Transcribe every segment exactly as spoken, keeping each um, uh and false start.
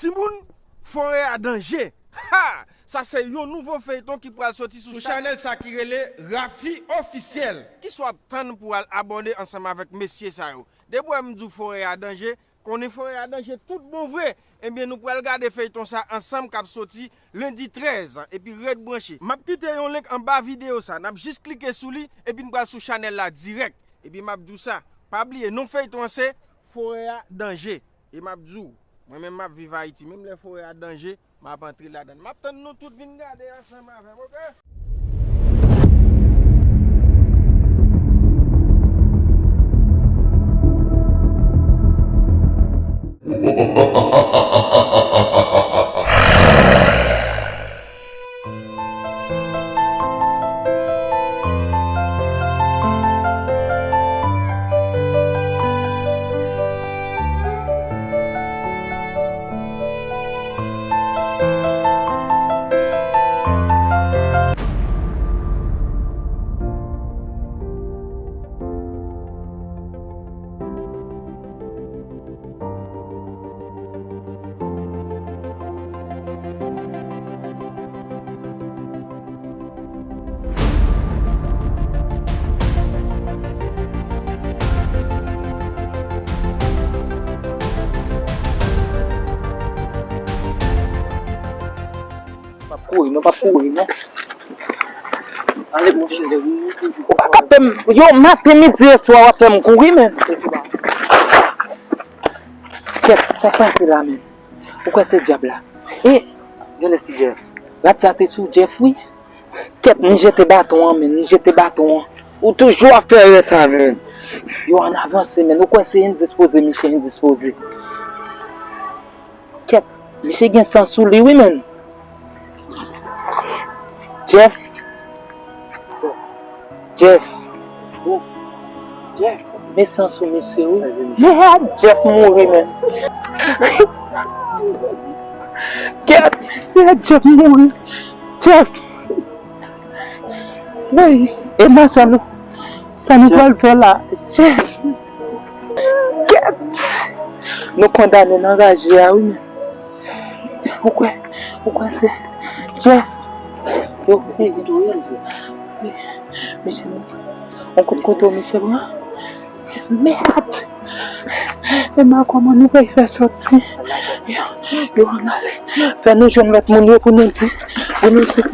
Timoun, Forè a Danje. Ha! Sa se yon nouvo feyton ki pral soti sou chanèl sa ki rele Rafi Ofisyèl. Kisa w ap tann pou w al abòne ansanm avèk mesye sa yo? Depi w wè m di w Forè a Danje, konnen Forè a Danje tout bon vre. Ebyen, nou pral gade feyton sa ansanm k ap soti lendi trèz. Epi ret branche. M ap kite yon link anba videyo sa. N ap jis klike sou li, epi n pral sou chanèl la dirèk. Epi m ap di w sa, pa bliye non feyton an se Forè a Danje. E m ap di w, mwen menm m ap viv Ayiti, menm lè forè a danje, m ap antre ladan l. M ap tann nou tout vin gade ansanm avè m, oke? P ap kouri non, p ap kouri non. Ale monchè, lè ou toujou. Ou pa ka fè m, yo, maten, midi e swa, w ap fè m kouri, menm. Kèt, sa k pase la, menm? Ou kwè se dyab la? E, genlè se Jeff. Rat sa te sou Jeff, wi. Kèt, m jete baton an, menm, m jete baton an. Ou toujou ap fè erè sa, menm. Yo, ann avanse, menm. Ou kwè se endispoze, misye endispoze. Kèt, misye gen san sou li wi, menm. Jeff. Jeff. Jeff. Men san sou misye wi. Mèd, Jeff mouri, menm. Kèt, mesye, Jeff mouri. Jeff. Woy, e nan sa nou, sa nou pral fè la? Kèt! Nou kondane nan raje a, wi, men. Ou kwè, ou kwè se Jeff? Yo, e, e, misye, on kout kouto, misye pran. Mèd! E men kòman nou pral fè sòti? Yo, yo, ann ale. Fè nou jwenn lòt moun yo pou nou di. Pou nou di.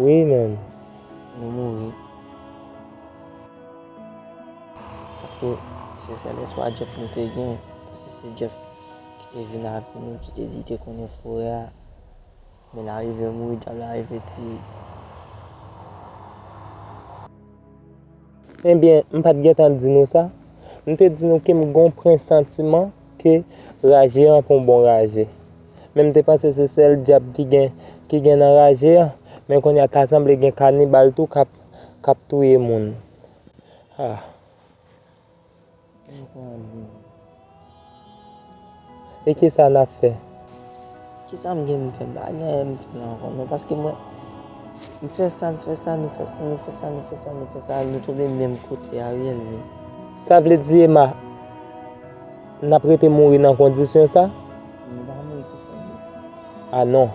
Wi, menm. Nou mouri. Paske se sèl espwa Jeff nou te gen. Paske se Jeff ki te vin avè nou, ki te di li te konnen forè a. Men l arive mouri, dyab la rive tiye. Ebyen, m pa t gentan di nou sa? M te di nou ke m gen yon presantiman ke raje an pa yon bon raje. Men m te panse se sèl dyab ki gen, ki gen nan raje an. Men kounye a ta sanble gen kanibal tou k ap, k ap touye moun. Ah. E kisa n ap fè? Kisa m gen m fè? M pa gen anyen m fè la ankò non, paske mwen, m fè sa, m fè sa, nou fè sa, nou fè sa, nou fè sa, nou fè sa, nou tonbe menm kote a wi, Elvin. Sa vle di, Emma, n ap rete mouri nan kondisyon sa? Si nou pa mouri, kisa n ap fè? A non.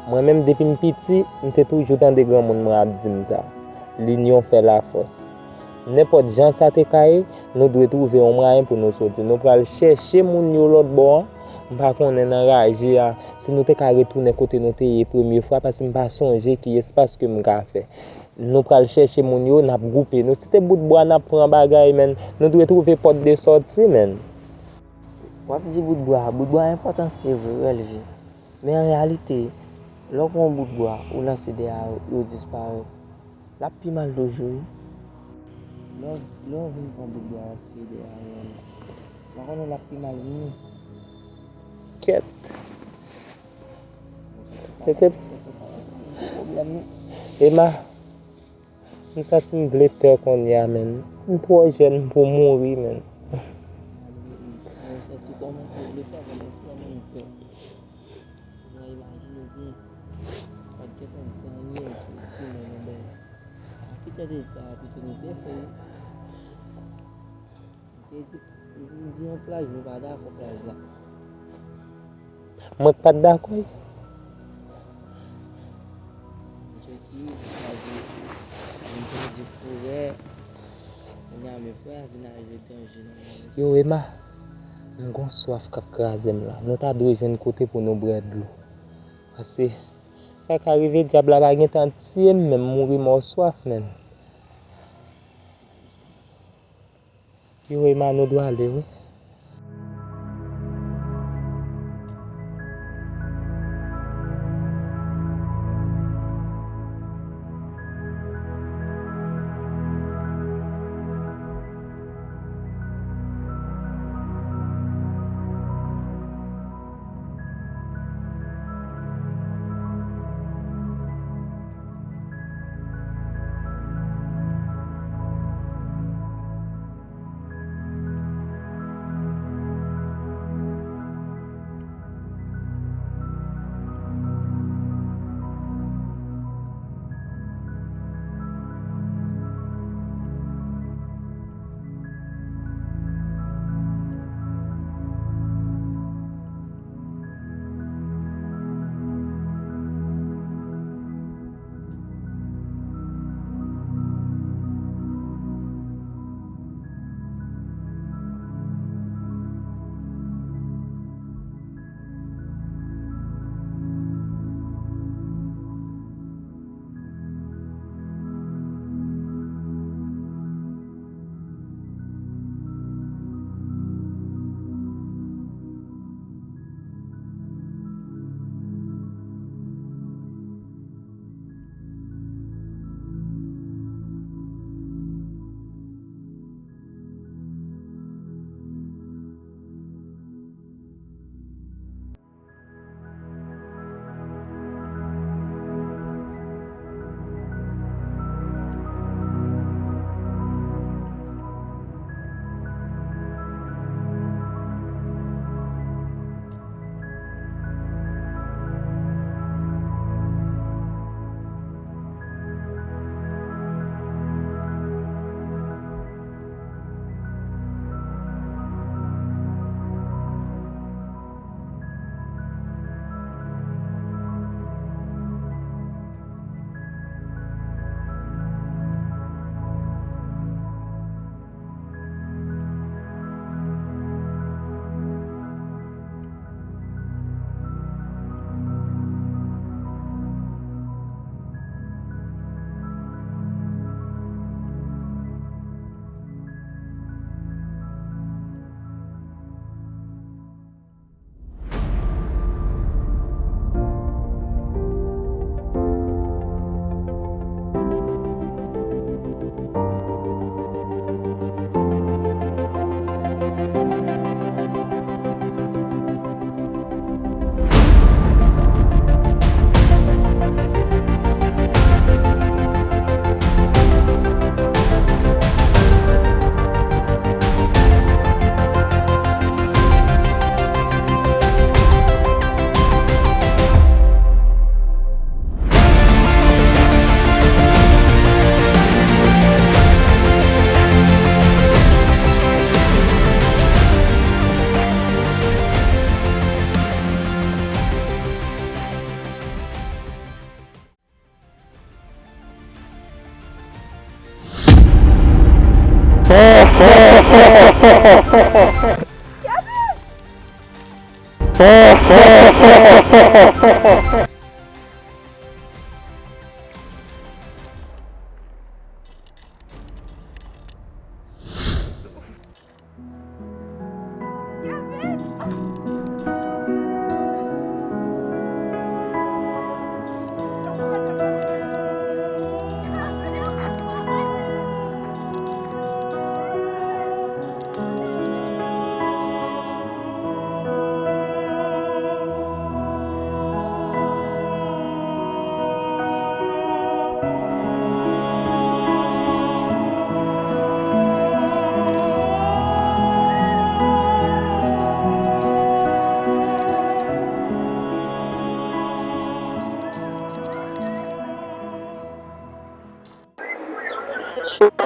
Mwen menm, depi m piti, m te toujou tande granmoun mwen ap di m sa. Linyon fè lafòs. Nenpòt jan sa te ka ye, nou dwe twouve yon mwayen pou nou soti. Nou pral chèche moun yo lòt bò an. M pa konnen nan raje a, si nou te ka retounen kote nou te ye premye fwa, paske m pa sonje ki espas ke m ka fè. Nou pral chèche moun yo, n ap gwoupe nou. Si te bout bwa n ap pran bagay, men, nou dwe twouve pòt de sòti, men. W ap di bout bwa, bout bwa enpòtan, se vre, Elvin. Men an reyalite, lè w pran yon bout bwa, ou lanse dèyè yo, yo disparèt, l ap pi mal toujou, wi. Lè w, lè w vin pran bout bwa, w ap tire dèyè yo, m pa konnen l ap pi mal, wi. Kèt. Mesye, Emma, m santi m vle pè kounye a, men. M twò jèn pou mouri, men. Mwen santi w kòmanse vle pè, kòmanse kòmanse vle pè. Mwen imajine w byen. Pa t gentan di anyen sou ti mwen nan bagay. Sa Pita te di a, pito nou te fè l. Li te di, li di yon plaj, nou pa dakò plaj la. Mwen k pa t dakò. Misye di, misye di, misye di forè. Kounye a, men forè a vin arive danje nan lavi. Yo, Emma, m gon swaf k ap kraze m la. Nou ta dwe jwenn kote pou nou bwè dlo. Paske, sa ka rive, dyab la pa gentan tiye m, men m mouri mò swaf, menn. Yo, Emma, nou dwe ale, wi.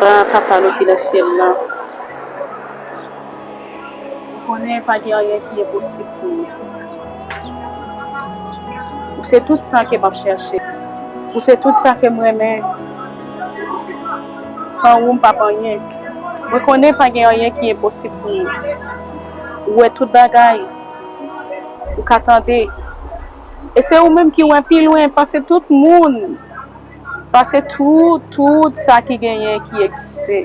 Papa, Papa nou ki nan syèl la, ou konnen pa gen anyen ki enposib pou ou. Ou se tout sa ke m ap chèche. Ou se tout sa ke m renmen. San ou, m p ap anyen. Mwen konnen pa gen anyen ki enposib pou ou. Ou wè tout bagay. Ou ka tande. E se ou menm ki wè pi lwen pase tout moun. Pase tout, tout sa ki genyen, ki egziste.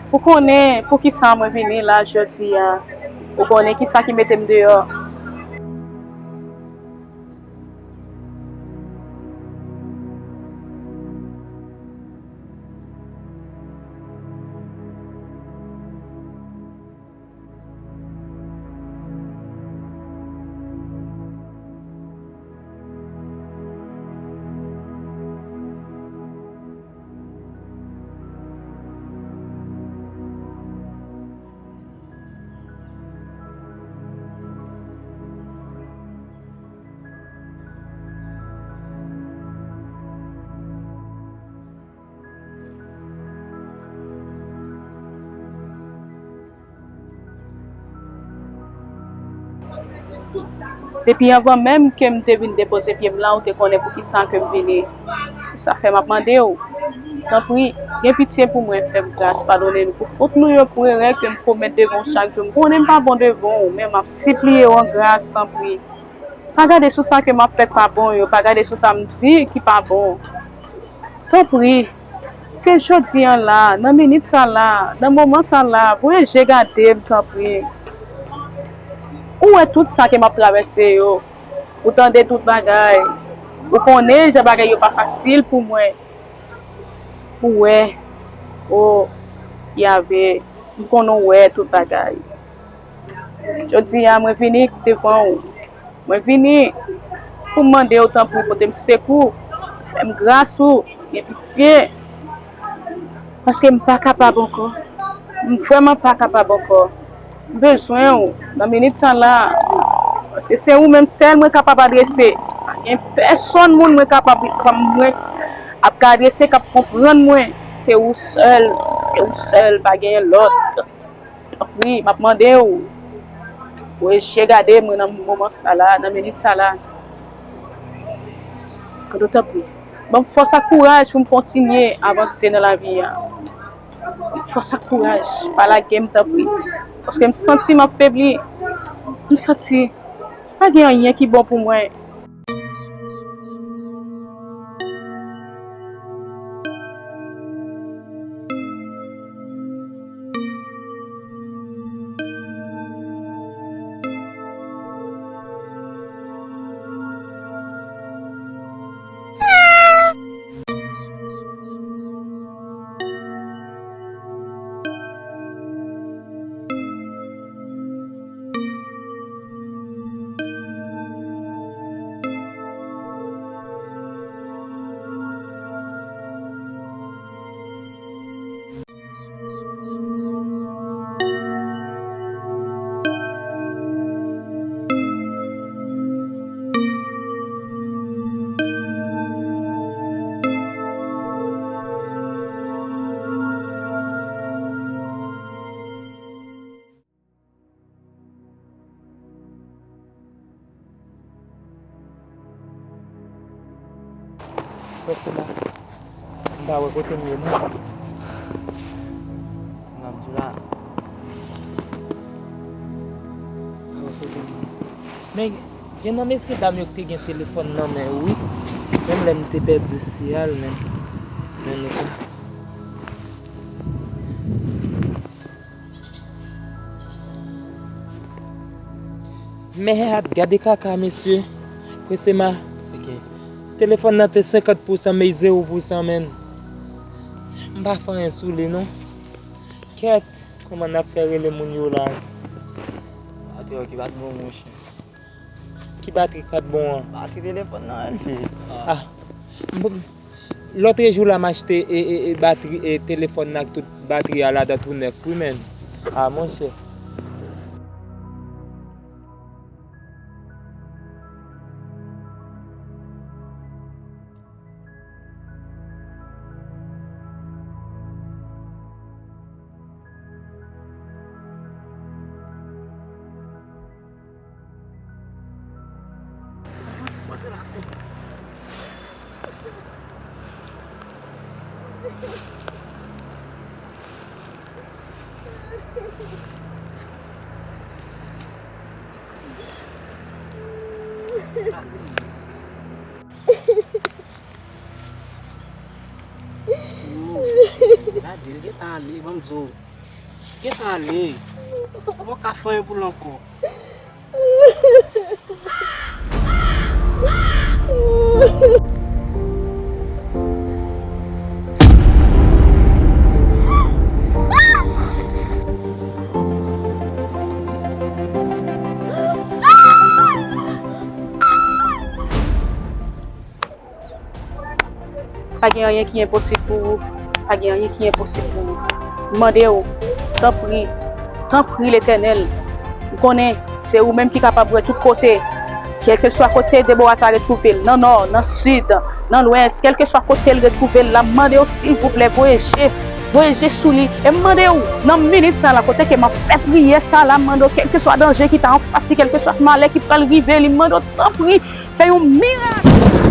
Ou konnen poukisa mwen vini la jodi a. Ou konnen kisa ki mete m deyò. Depi anvan menm ke m te vin depoze pye m la, ou te konnen poukisa ke m vini. Se sa fè m ap mande w, tanpri, gen pitye pou mwen, fè m gras, padone nou pou fot nou yo, pou erè ke m komèt devan w chak jou. M konnen m pa bon devan w, men m ap sipliye w an gras, tanpri. Pa gade sou sa ke m ap fè k pa bon yo, pa gade sou sa m di ki pa bon. Tanpri, ke jodi a la, nan minit sa la, nan moman sa la, voye je gade m, tanpri. Ou wè tout sa ke m ap travèse yo. Ou tande tout bagay. Ou konnen jan bagay yo pa fasil pou mwen. Ou wè, o Yave, m konnen w wè tout bagay. Jodi a, mwen vini devan w. Mwen vini pou m mande w, tanpri, pote m sekou. Fè m gras ou, gen pitye. Paske m pa kapab ankò. M vrèman pa kapab ankò. M bezwen w nan minit sa la. Paske se ou menm sèl mwen kapab adrese. Pa gen pèsonn moun mwen kapab, mwen ap ka adrese k ap konprann mwen. Se ou sèl, se ou sèl, pa genyen lòt. Tanpri, m ap mande w, voye je gade mwen nan moman sa la, nan minit sa la. Mande w tanpri, ban m fòs ak kouraj pou m kontinye avanse nan lavi a. Ban m fòs ak kouraj, pa lage m tanpri. Paske m santi m ap febli. M santi pa gen anyen ki bon pou mwen. Wè se la. Pa wè kote m ye non. Sa m ap di w la. Pa wè kote m ye. Men gen nan mesye dam yo ki te gen telefòn nan men yo wi. Menm lè m te pèdi siyal men. Men nou ka. Mèd, gade kaka mesye. Prese ma. Telefòn nan te senkant pousan men zewo pousan men. M pa fè anyen sou li non. Kèt, kòman n ap fè rele moun yo la? Batri yo ki pa t bon monchè. Ki batri k pa t bon an? Batri telefòn nan, Elvis. Ah. M, lòt jou la m achte e, e, e batri e telefòn nan ak tout batri a ladan tou nèf wi men. Ah monchè. Gade l gentan ale, ban m di w. Gentan ale. Ou pa ka fè anyen pou l ankò. Pa gen anyen ki enposib pou ou. Pa gen anyen ki enposib pou ou. M mande w, tanpri, tanpri, Letènèl, m konnen se ou menm ki kapab wè tout kote. Kèlkeswa kote Debora ta retwouve l, nan nò, nan sid, nan lwès, kèlkeswa kote l retwouve l la, m mande w, silvouplè, voye je, voye je sou li. E m mande w, nan minit sa la, kote ke m ap fè priyè sa la, m mande w, kèlkeswa danje ki ta anfas li, kèlkeswa malè ki pral rive li, m mande w, tanpri, fè yon mirak.